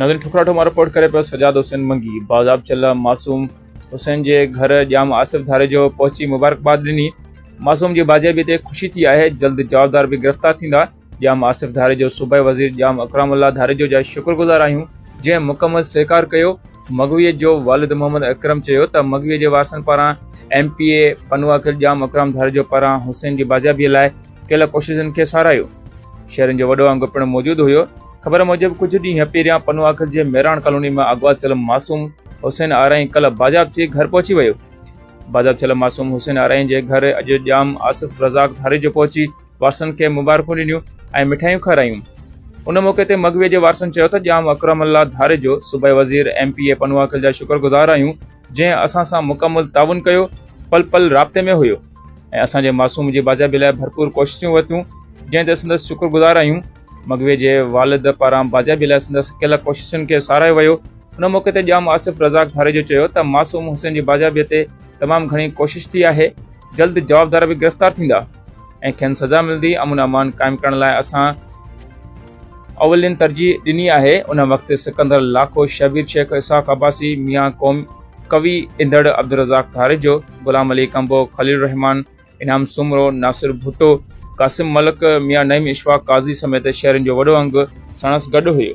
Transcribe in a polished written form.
ناظرين ٺڪراٺو مان رپورٽ ڪري پيو سجاد حسين منگي بازاب چله معصوم حسين جي گهر ڄام آصف ڌاريجو پهچي مبارڪباد ڏني معصوم جي بازيابي تي خوشي ٿي آهي جلد جوابدار به گرفتار ٿيندا ڄام آصف ڌاريجو صوبائي وزير ڄام اڪرام الله ڌاريجو جا شڪر گذار آهيون جنهن مڪمل سهڪار ڪيو مغوي جو والد محمد اڪرم چيو ته مغوي جي وارثن پاران ايم پي اي پنوعاقل ڄام اڪرام ڌاريجو پاران حسين جي بازيابي لاء ڪيل ڪوششن کي ساراهيو. شهرين جو وڏو انگ پڻ موجود هيو. خبر موجب ڪجهه ڏينهن پهريان پنوعاقل جي ميراڻ ڪالوني مان اغوا ٿيل معصوم حسين آرائين ڪلهه بازياب ٿي گهر پهچي ويو. بازياب ٿيل معصوم حسين آرائين جي گهر اڄ ڄام آصف رزاق ڌاريجو پهچي وارثن کي مبارڪون ڏنيون ۽ مٺايون کارايون. ان موقعي تي مغوي جي وارثن چيو ته ڄام اڪرم الله ڌاريجو صوبائي وزير ايم پي اي پنوعاقل جا شڪر گذار آهيون جنهن اسان سان مڪمل تعاون ڪيو پل پل رابطي ۾ هيو. ۽ اسان جي معصوم جي بازيابي لاء ڀرپور ڪوششون ورتيون جنهن تي سندس شڪر گذار آهيون مغوي جي والد پاران بازيابي لاء سندس ڪيل ڪوششن کي ساراهيو ويو ان موقعي تي ڄام آصف رزاق ڌاريجو چيو ته معصوم حسين جي بازيابي تي تمام گهڻي ڪوشش ٿي آهي جلد جوابدار به گرفتار ٿيندا ۽ کين سزا ملندي امن امان قائم ڪرڻ لاء اسان اولين ترجيح ڏني آهي ان وقت سڪندر لاکو شبير شيخ اسحاق عباسي ميان قوم قوي ايندڙ عبدالرزاق ڌاريجو، غلام علي ڪمبو، خليل الرحمان، انعام سومرو، ناصر ڀٽو، قاسم ملڪ، ميان نعيم اشفاق قاضي سميت شهرين جو وڏو انگ ساڻس گڏ هيو.